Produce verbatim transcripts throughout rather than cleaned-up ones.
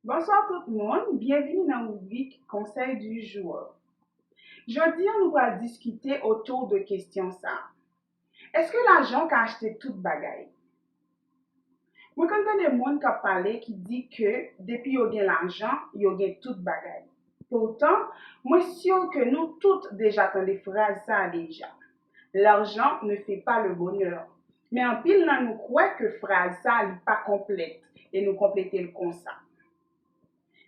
Bonswa tout moun, byenvini nan ribrik Conseil du jour. Jodi a nou pral diskite otou de kesyon sa. Èske lajan ka achte tout bagay? Mwen konn tande moun k ap pale ki di ke depi yo gen lajan, yo gen tout bagay. Poutan, mwen si ke nou tout deja tande fraz sa a deja. L'argent ne fait pas le bonheur. Men anpil nan nou kwè ke fraz sa li pa konplèt e nou konplete l konsa.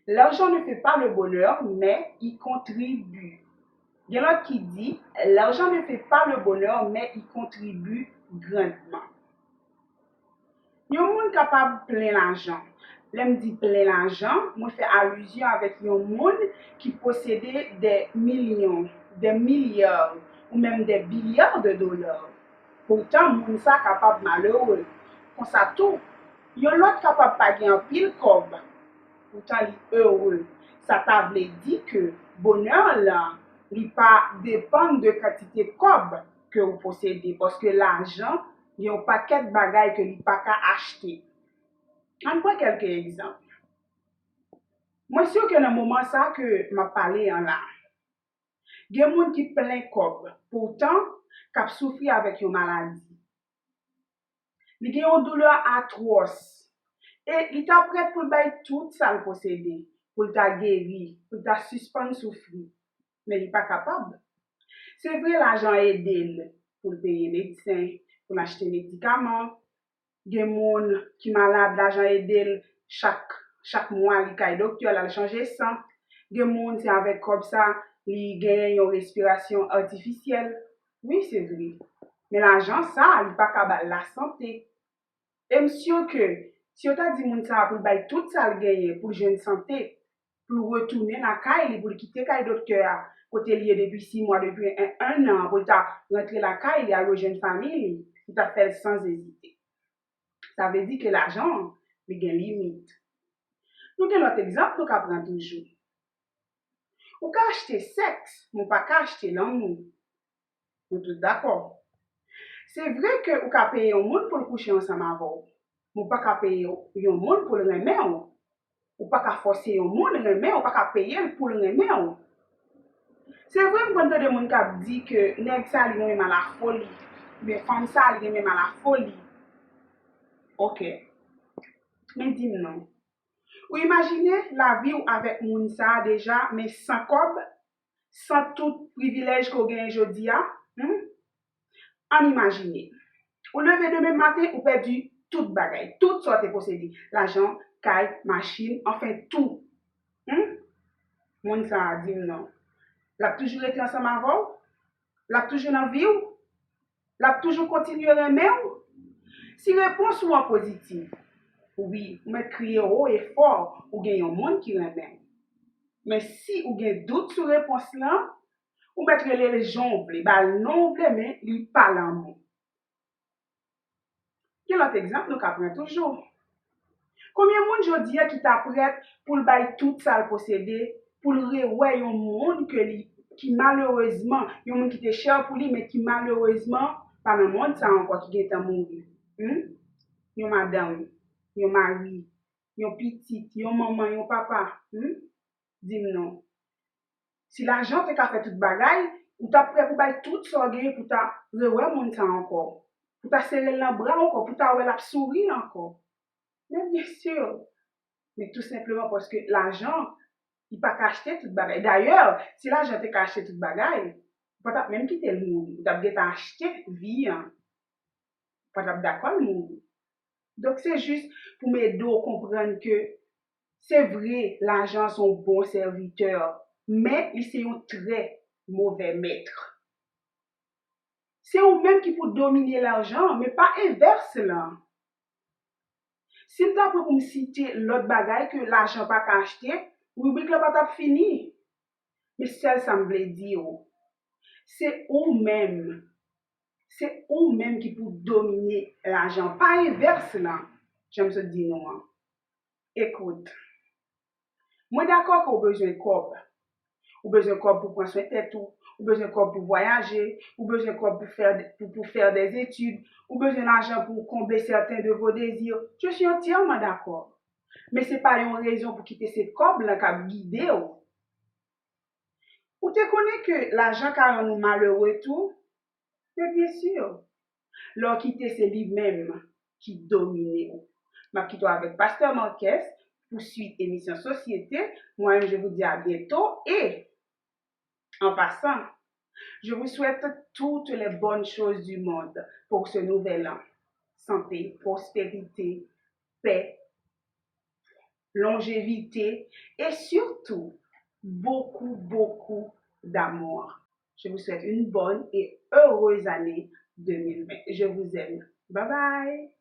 L'argent ne fait pas le bonheur, mais il contribue. Gen lòt ki di, l'argent ne fait pas le bonheur, mais il contribue grandement. Yon moun kapab plen lajan. Lè m di plen lajan, mwen fè alizyon avèk yon moun ki posede des millions, des milliards, ou menm des billiards de dollars. Poutan, moun sa kapab malere. Konsa tou, yon lòt kapab pa gen anpil kòb, poutan li ere. Sa ta vle di ke bonè lan, li pa depann de kantite kòb ke ou posede, paske lajan gen yon pakèt bagay ke li pa ka achte. Ann pran kèlke egzanp. Mwen si ke nan moman sa ke m ap pale an la, gen moun ki plen kòb, poutan k ap soufri avèk yon maladi. Li gen yon doulè atwòs. E li ta prèt pou l bay tout sa l posede, pou l ta geri, pou l ta sispann soufri. Men li pa kapab. Se vre, lajan ede l pou l peye medsen, pou l achte medikaman. Gen moun ki malad, lajan ede l chak, chak mwa li kay doktè, l al chanje san. Gen moun, se avèk kòb sa, li genyen yon respirasyon atifisyèl. Wi, se vre. Men lajan sa, li pa ka ba l lasante. E m si ke, si yo ta di moun sa pou l bay tout sa l genyen pou l jwenn sante, pou l retounen lakay li, pou l kite kay doktè a, kote l ye depi sis mwa, depi en, en an, pou l ta rantre lakay li, al rejwenn fanmi li, li ta fè l san ezite. Sa vle di ke lajan an, li gen limit. Nou gen lòt egzanp nou ka pran toujou. Ou ka achte sèks, men w pa ka achte lanmou. Nou tout dakò. Se vre ke ou ka peye yon moun pou l kouche ansanm avè w, men w pa ka peye yon moun pou l renmen w. Ou pa ka fòse yon moun renmen w, ou pa ka peye l pou l renmen w. Se vre, m konn tande moun k ap di ke nèg sa li renmen m a la foli, oubyen fanm sa li renmen m a la foli. Oke. Men di m non. Ou imajine lavi w avèk moun sa a deja, men san kòb, san tout privilèj ke w genyen jodi a? Hmm? Ann imajine. Ou leve demen maten, ou pèdi tout bagay, tout sa w te posede. Lajan, kay, machin, anfen tou. Hmm? Moun sa a di m non. L ap toujou rete ansanm avè w? L ap toujou nan vi w? L ap toujou kontinye renmen w? Si repons ou an pozitif, wi, ou mèt kriye wo e fò, ou gen yon moun ki renmen w. Men si ou gen dout sou repons lan, ou mèt rele l jan w vle, ba l non w vle, men li pa lanmou. Gen lòt egzanp nou ka pran toujou. Konbyen moun jodi a ki ta prèt pou l bay tout sa l posede, pou l rewè yon moun ke li, ki malerezman, yon moun ki te chè pou li, men ki malerezman pa nan mond sa ankò, ki gentan mouri? Hmm? Yon madanm, yon mari, yon pitit, yon manman, yon papa. Hmm? Di m non. Si lajan te ka fè tout bagay, ou t ap prè pou bay tout sa w genyen pou ta rewè moun sa ankò, pou ta sere l nan bra w ankò, pou ta wè l ap souri ankò. Men byen si, men tou senpleman paske lajan, li pa ka achte tout bagay. Dayè, si lajan te ka achte tout bagay, ou pa t ap menm kite l mouri, ou t ap gentan achte vi an. Pa t ap dakò l mouri. Donk, se jis pou m ede w konprann ke se vre, lajan se yon bon sèvitè, men li se yon trè movè mèt. Se ou menm ki pou domine lajan, men pa envès lan. Si m ta pran pou m site lòt bagay ke lajan pa ka achte, ribrik la pa t ap fini. Men sèl sa m vle di w, se ou menm. Se ou menm ki pou domine lajan, pa envès lan, jan m sot di nou an. Ekout, mwen dakò ke w bezwen kòb. Ou bezwen kòb pou pran swen tèt ou, ou bezwen kòb pou vwayaje, ou bezwen kòb pou fè, pou, pou fè des études, ou bezwen lajan pou konble certains de vos désirs. Je suis entièrement d'accord. Men se pa yon rezon pou kite se kòb lan k ap gide w. Ou te konnen ke lajan ka rann ou malere tou? Men byen si, lè w kite se li menm ki domine w. M ap kite w avèk Pastè Marques pou swit emisyon Sosyete. Moi-même, je vous dis à bientôt et en passant, je vous souhaite toutes les bonnes choses du monde pour ce nouvel an. Santé, prospérité, paix, longévité et surtout beaucoup, beaucoup d'amour. Je vous souhaite une bonne et heureuse année deux mille vingt. Je vous aime. Bye bye.